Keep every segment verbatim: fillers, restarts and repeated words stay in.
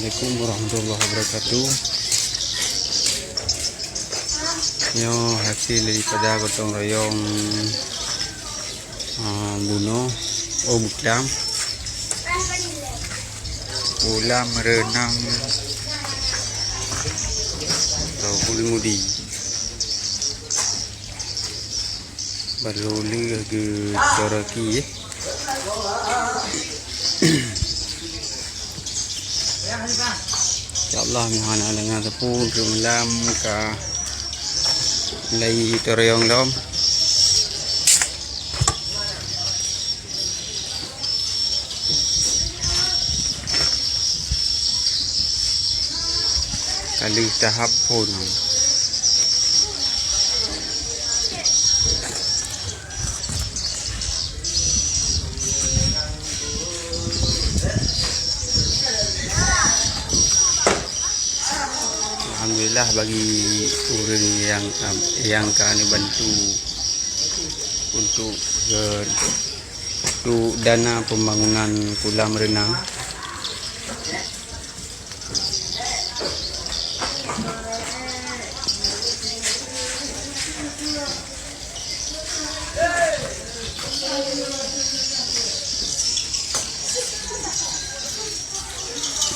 Assalamualaikum warahmatullahi wabarakatuh. Nyoe hasil daripada gotong royong, ah, bunoe, oh, buklam. Kolam renang Rohul Ngudi. Baru lheueh geucoroki, eh. Insya Allah, meuhana deungon teupeu keu malam ka mulai teuroyong lom. Ka lheueh tahap phon. Alhamdulillah bagi ureueng nyang, nyang ka neubantu untuk, eh, untuk dana pembangunan kolam renang.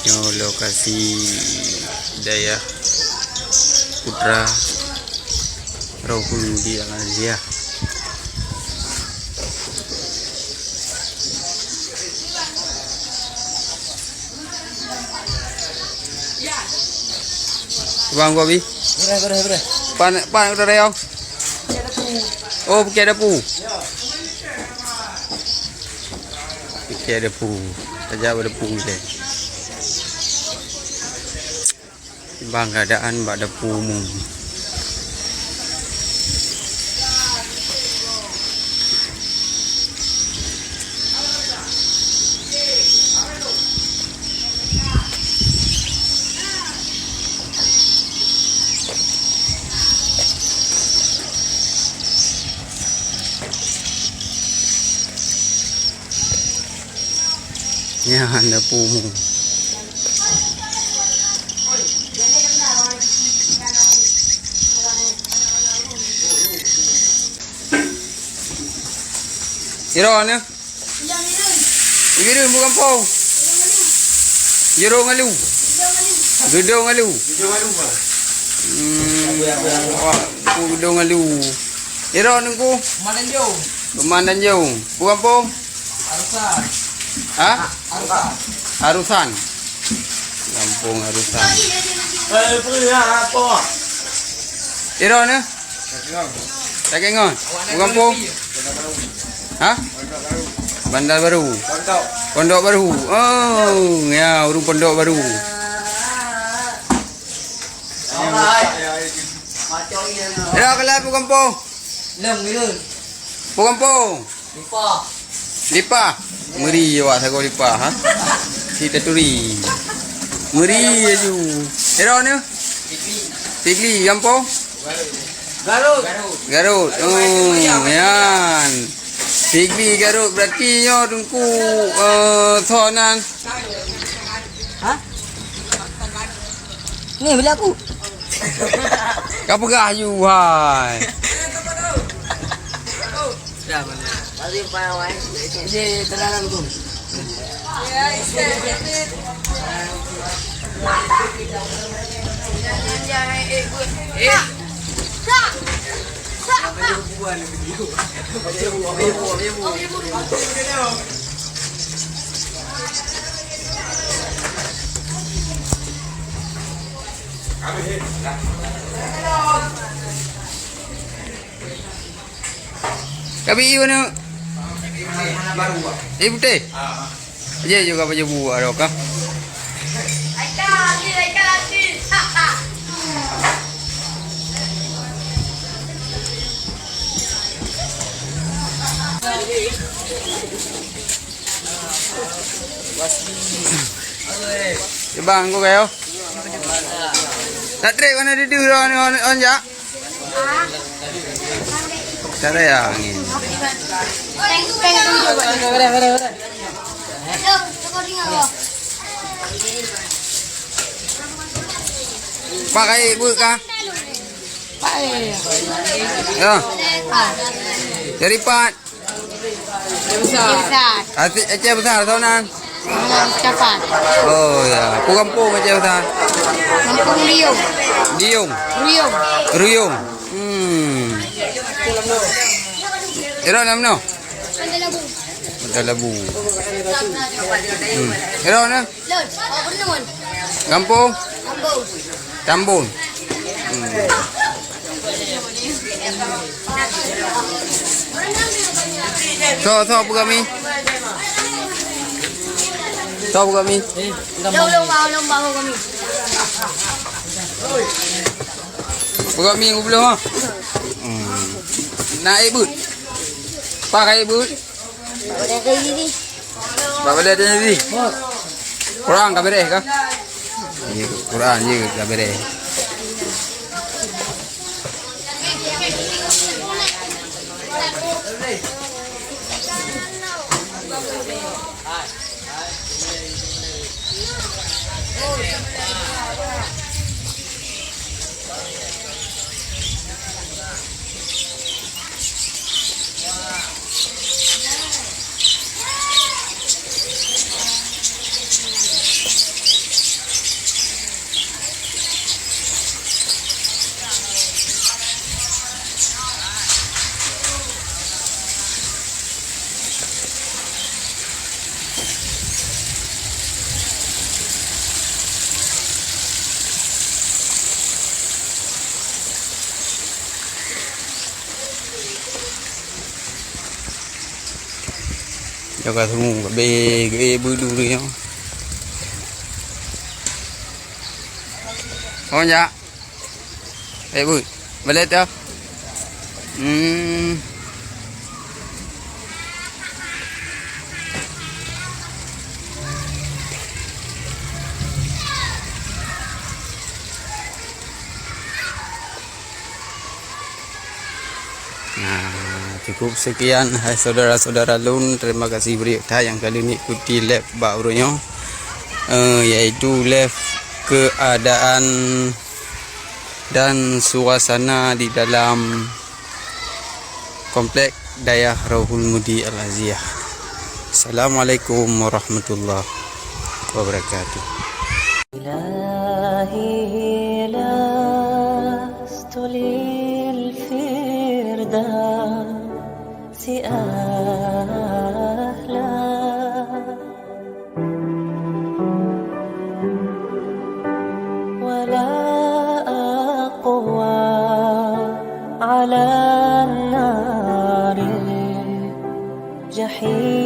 Nyoe lokasi dayah Putra Rohul di Al-Azhar. Bang, kopi? Boleh, boleh, boleh. Pan, pan, udah rayong. Oh, pakai dapu. Pakai dapu. Tajak dapu je. Bang keadaan bak dapu umum. Nyan dapu umum. Sira ni. Bireuen bak gampông. Jurông Alu. Geudong Alu. Hmm. Wah, Geudong Alu. Ira nungku? Pemandanjong. Pemandanjong. Bak gampông? Arusan. Ha? Arusan. Arusan. Gampông Arusan. Eh, apa? Ira ni? Daging ngon. Bak gampông? Ha? Bandar Baru. Pondok Baru. Oh, ya, ureueng Pondok Baru. Ira, keulah bak gampông? Lem, Mirun. Bak gampông? Lipah. Lipah. Meri awak sagoe lipah, ha? Si taturi. Meri laju. Ira ni? Sigli. Sigli, gampông? Garut. Garut. Oh, nyan. Sigli Garut berarti nyoe teungku, eh, soe nan? Ha? Ni bela aku. Ka peugah you hai. Kabi ieu ni. Ieu putih. Ye juga baju buah dah kah? Ya bang, kau kayo. Tak trek mana duduk dah ni on, on jak. Tak ada ya angin. Pak kayèe beuet ka? Pak, eh. Ya. Ah. Dari pat. Aceh Besar. Aceh, Aceh Besar, soe nan? Muhammad Mustafa. Oh ya, peue gampông Aceh Besar? Gampông Ruyung. Diung. Ruyung. Ruyung. Hmm. Ira nam no? Kota Labu. Hmm. Ira na? Gampông? Tambon. Hmm. Soe, soe peugah mi? Soe peugah mi? Peugah mi gubloh ha. Hmm. Na ék beuet. Pak kayèe beuet. Bak balèe tadi. Kurang ka beres ka? Iya, kurang je ka beres. Jaga semua, habis gaya beuduri nyoe. Oh, ya. Eh, bu. Balik dah. Hmm. Nah, cukup sekian, hai saudara-saudara lôn. Terima kasih bri that nyang ka lôn ikuti live bak uroe nyoe. Eh, yaitu live keadaan dan suasana di dalam Komplek Dayah Rohul Mudi Al-Azizah. Assalamualaikum warahmatullahi wabarakatuh. إلهي لست للفردوس أهلا ولا أقوى على النار جحيم